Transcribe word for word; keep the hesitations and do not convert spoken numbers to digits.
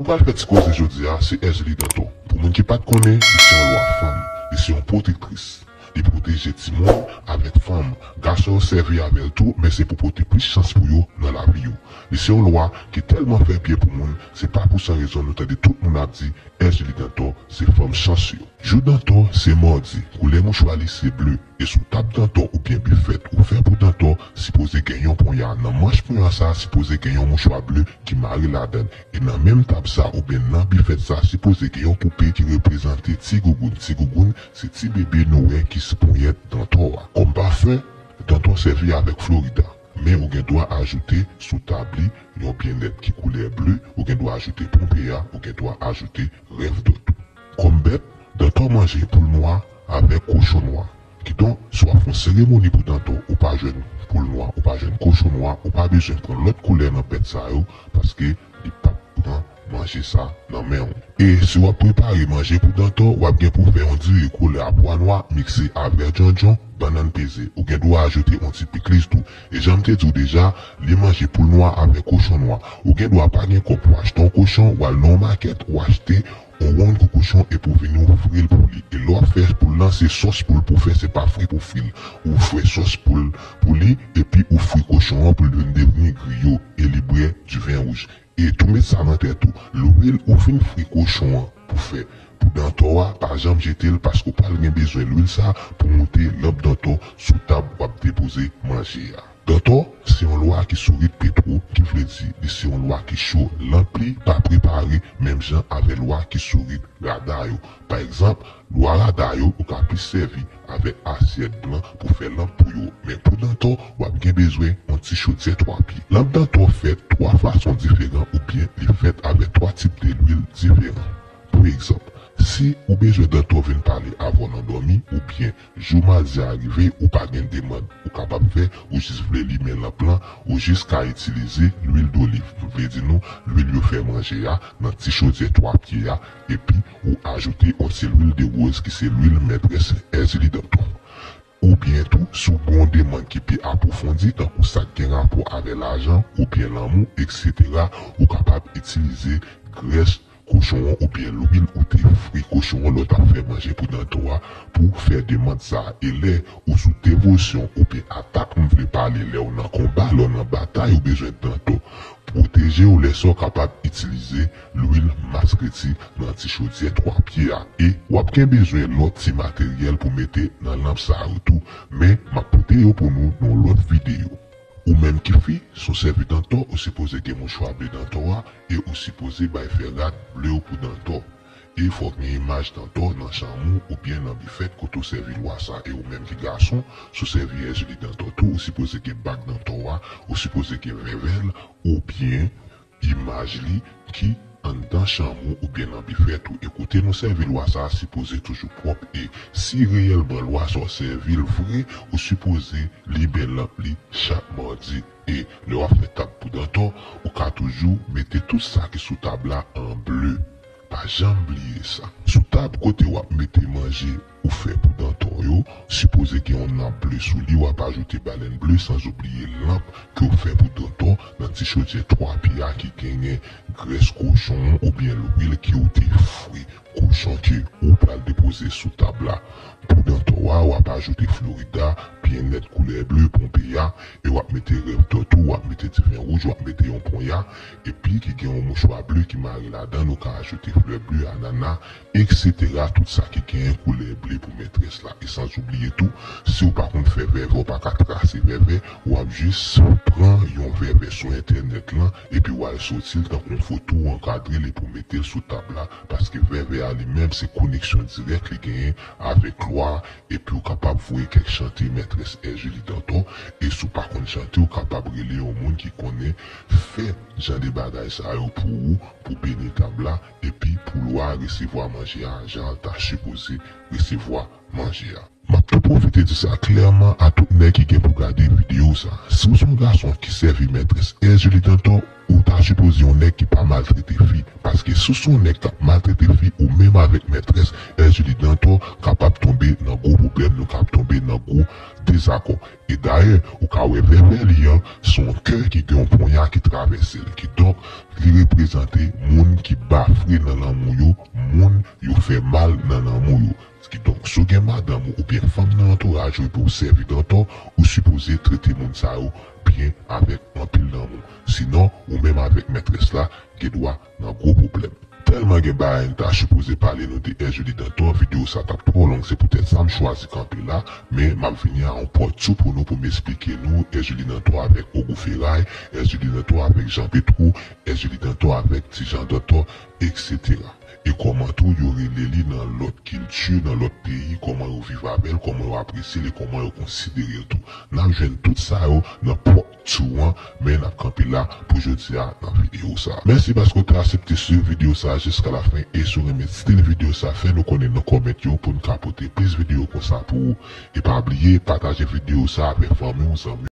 Pral fè ti koze jodi a, se Erzulie Dantor. Pou moun ki pa t konnen, li se yon lwa fanm, li se yon pwotektris. Li pwoteje timoun avèk fanm. Gason yo sèvi avè l tou, men se pou pote plis chans pou yo nan lavi yo. Li se yon lwa ki tèlman fè byen pou moun, se pa pou san rezon nou tande tout moun ap di Erzulie Dantor se fanm chans yo. Jou Dantor se madi, koulè mouchwa li se ble. E sou tab Dantor oubyen bifèt ou fè pou Dantor, sipoze gen yon ponya. Nan manch ponya sa a, sipoze gen yon mouchwa ble ki mare ladan l. E nan menm tab sa oubyen nan bifèt sa, sipoze gen yon poupe ki reprezante Ti Gougoun. Ti Gougoun, se ti bebe nou wè ki sou ponyèt Dantor a. Kòm pafen, Dantor sèvi avèk Florida. Men ou gen dwa ajoute sou tab li yon byennèt ki koulè ble, ou gen dwa ajoute ponpe a, ou gen dwa ajoute rèv dò tou. Kòm bèt, Dantor manje poul nwa avèk kochon nwa. Kidonk, si w ap fè yon seremoni pou Dantor, ou pa jwenn poul nwa, ou pa jwenn kochon nwa, ou pa bezwen pran lòt koulè nan bèt sa yo, paske li p ap pran manje sa nan men w. E si w ap prepare manje pou Dantor, w ap gen pou fè yon diri koulè a pwa nwa mikse avè djondjon, bannann peze. Ou gen dwa ajoute yon ti pikliz tou. E jan m te di w deja, li manje poul nwa avèk kochon nwa. Ou gen dwa pa gen kòb pou achte yon kochon, w al nan yon makèt, w achte yon wonn kou kochon epi w vini w fri l pou li. E lè w ap fè poul lan, se sòs poul pou w fè, se pa fri pou fri l. Ou fè sòs poul pou li, epi ou fri kochon an pou l vin devni griyo, e li bwè diven wouj. E tou met sa nan tèt ou, lwil ou fin fri kochon an pou fè pou Dantor a, pa janm jete l, paske w pral gen bezwen lwil sa pou moute lanp Dantor sou tab w ap depoze manje a. Dantor se yon lwa ki sou rit petwo, ki vle di li se yon lwa ki cho. Lanp li pa prepare menm jan avè lwa ki sou rit rada yo. Pa egzanp, lwa rada yo, ou ka plis sèvi avèk asyèt blan pou fè lanp pou yo. Men pou Dantor, w ap gen bezwen yon ti chodyè twa pye. Lanp Dantor fèt twa fason diferan oubyen li fèt avèk twa tip de lwil diferan. Pou egzanp, si ou bezwen Dantor vin pale avè w nan dòmi, oubyen jou madi a rive, ou pa gen demann ou kapab fè, ou jis vle limen lanp lan, ou jis ka itilize lwil doliv. M vle di nou, lwil yo fè manje a nan ti chodyè twa pye a, epi ou ajoute yon ti lwil de woz ki se lwil mètrès Erzulie Dantor. Oubyen tou, si w gen yon demann ki pi apwofondi, tankou sa k gen rapò avè lajan, oubyen lanmou, etsetera, ou kapab itilize grès kochon an oubyen lwil ou te fri kochon an lè w t ap fè manje pou Dantor a pou fè demann sa a. E lè ou sou devosyon oubyen atak m vle pale, lè w nan konba, lè w nan batay, ou bezwen Dantor pwoteje w, lè sa w kapab itilize lwil maskreti nan ti chodyè twa pye a. E w ap gen bezwen lòt ti materyèl pou mete nan lanp sa yo tou, men m ap pote yo pou nou nan yon lòt videyo. Ou menm ki fi, si w sèvi Dantor, ou sipoze gen mouchwa ble Dantor a, e ou sipoze bay fè rad ble w pou Dantor. E fò w gen imaj Dantor nan chanm ou oubyen nan bifèt kote w sèvi lwa sa. E ou menm ki gason, si w sèvi Erzulie Dantor tou, ou sipoze gen bag Dantor a, ou sipoze gen vèvè l, oubyen imaj li ki anndan chanm ou oubyen nan bifèt ou. E kote nou sèvi lwa sa a sipoze toujou pwòp. E si reyèlman lwa sa w sèvi l vre, ou sipoze limen lanp li chak madi. E lè w ap fè tab pou Dantor, ou ka toujou mete tout sa ki sou tab la an ble. Pa janm bliye sa. Sou tab kote w ap mete manje ou fè pou Dantor yo, sipoze gen yon nap ble sou li, w ap ajoute balèn ble, sanzoubliye lanp ke w fè pou Dantor nan ti chodyè twa pye a ki genyen grès kochon oubyen lwil ke w te fri kochon ke ou pral depoze sou tab la. Pou Dantor a, w ap ajoute Florida, byennèt koulè ble, ponpe a, e w ap mete rèv dò tou, w ap mete diven wouj, w ap mete yon ponya, epi ki gen yon mouchwa ble ki mare ladan l, ou ka ajoute flè ble, anana, etsetera, tout sa ki genyen koulè ble pou mètrès la. E sanzoubliye tou, si w pa konn fè vèvè, w pa ka trase vèvè, w ap jis pran yon vèvè sou entènèt lan, epi w al soti l tankou yon foto, w ankadre l epi w mete l sou tab la, paske vèvè a li menm se koneksyon dirèk li genyen avèk lwa, epi w kapab voye kèk chante mètrès Erzulie Dantor, e si w pa konn chante, w kapab rele yon moun ki konnen fè jan de bagay sa yo pou ou, pou beni tab la, epi pou lwa a resevwa manje a jan l ta sipoze resevwa manje a. M ap tou pwofite di sa klèman a tout nèg ki gen pou gade videyo sa. Si w se yon gason ki sèvi mètrès Erzulie Dantor, ou ta sipoze yon nèg ki pa maltrete fi, paske Ke si w se yon nèg k ap maltrete fi ou menm avèk mètrès, Erzulie Dantor kapab tonbe nan gwo pwoblèm, nou kapab tonbe nan gwo dezakò. E dayè, ou ka wè vèvè li an, se yon kè ki gen yon ponya ki travèse l. Kidonk, li reprezante moun ki bafre nan lanmou yo, moun yo fè mal nan lanmou yo. Kidonk, si w gen madanm ou oubyen fanm nan antouraj ou epi w sèvi Dantor, ou sipoze trete moun sa yo byen avèk anpil lanmou. Sinon, ou menm avèk mètrès la, gen dwa nan gwo pwoblèm. Tèlman gen bagay m ta sipoze pale nou de Erzulie Dantor, videyo sa t ap twò long, se poutèt sa m chwazi kanpe la, men m ap vini a yon part two pou nou, pou m esplike nou Erzulie Dantor avèk Ogou Feray, Erzulie Dantor avèk Jean Petro, Erzulie Dantor avèk Ti Jan Dantor, etsetera. E kòman tou yo rele li nan lòt kilti, nan lòt peyi, kòman yo viv avè l, kòman yo apresye l e kòman yo konsidere l tou. N ap jwenn tout sa yo nan part two an, men n ap kanpe la pou jodi a nan videyo sa. Mèsi paske w te aksepte swiv videyo sa jiska lafen, e si w renmen stil videyo sa, fè nou konnen nan kòmantè yo pou n ka pote plis videyo konsa pou ou. E pa bliye, pataje videyo sa avèk fanmi w, zanmi w.